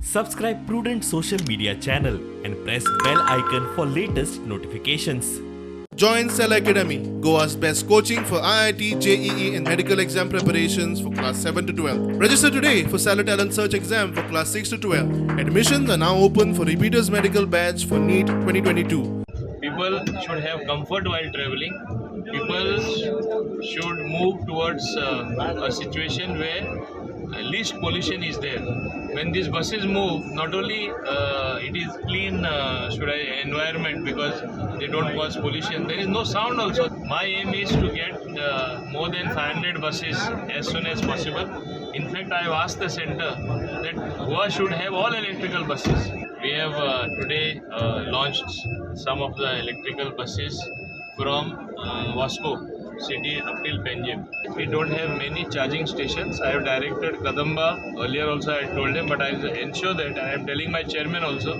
Subscribe Prudent Social Media channel and press bell icon for latest notifications. Join Cell Academy, Goa's best coaching for IIT, JEE, and medical exam preparations for class 7 to 12. Register today for Cellar Talent Search exam for class 6 to 12. Admissions are now open for repeaters medical batch for NEET 2022. People should have comfort while traveling. People should move towards a situation where least pollution is there. When these buses move, not only it is clean, should I environment, because they don't cause pollution. There is no sound also. My aim is to get more than 500 buses as soon as possible. In fact, I have asked the center that Goa should have all electrical buses. We have today launched some of the electrical buses from Vasco city up till Panjim. We don't have many charging stations. I have directed Kadamba earlier also, I told him, but I will ensure that I am telling my chairman also,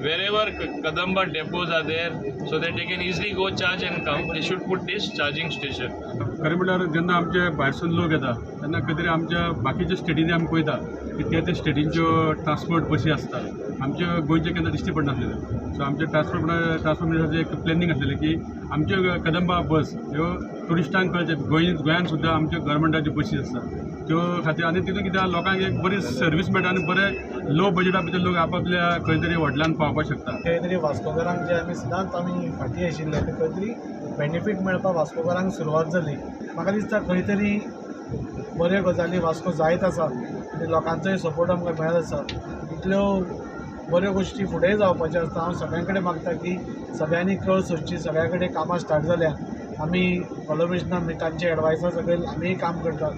wherever Kadamba depots are there, so that they can easily go charge and come, they should put this charging station. खरें म्हणल्यार जेन्ना आमचे भायरसून लोक येता तेन्ना खंय तरी आमच्या बाकीच्या स्टेटींनी आमी पळयता की त्या त्या स्टेटींच्यो ट्रान्सपोर्ट बसी आसता, आमच्या गोंयचे केन्ना दिश्टी पडनासलेल्यो. सो आमचे ट्रान्सपोर्ट मिनिस्टराचें एक प्लॅनिंग आसलेलें की आमच्यो कदंबा बस ह्यो ट्युरिस्टांक कळचें गोंयांत सुद्दां आमच्यो गव्हर्मेंटाच्यो बसी आसता त्यो खातीर. आनी तितून कितें आहा, लोकांक एक बरी सर्वीस मेळटा आनी बरे लो बजटा भितर लोक आपापल्या खंय तरी हॉटेलान पावपाक शकता. खंय तरी वास्कोकारांक जे आमी सदांच आमी फाटीं आशिल्ले ते खंय तरी बेनिफीट मेळपाक वास्कोकारांक सुरवात जाली. म्हाका दिसता खंय तरी बऱ्यो गजाली वास्को जायत आसा आनी लोकांचोय सपोर्ट आमकां मेळत आसा. इतल्यो बऱ्यो गोश्टी फुडेंय जावपाच्यो आसता. हांव सगळ्यां कडेन मागता की सगळ्यांनी कळ सोदची. सगळ्या कडेन कामां स्टार्ट जाल्या. आमी कोलॉबरेशनान तांचे एडवायसा सकयल आमीय काम करतात.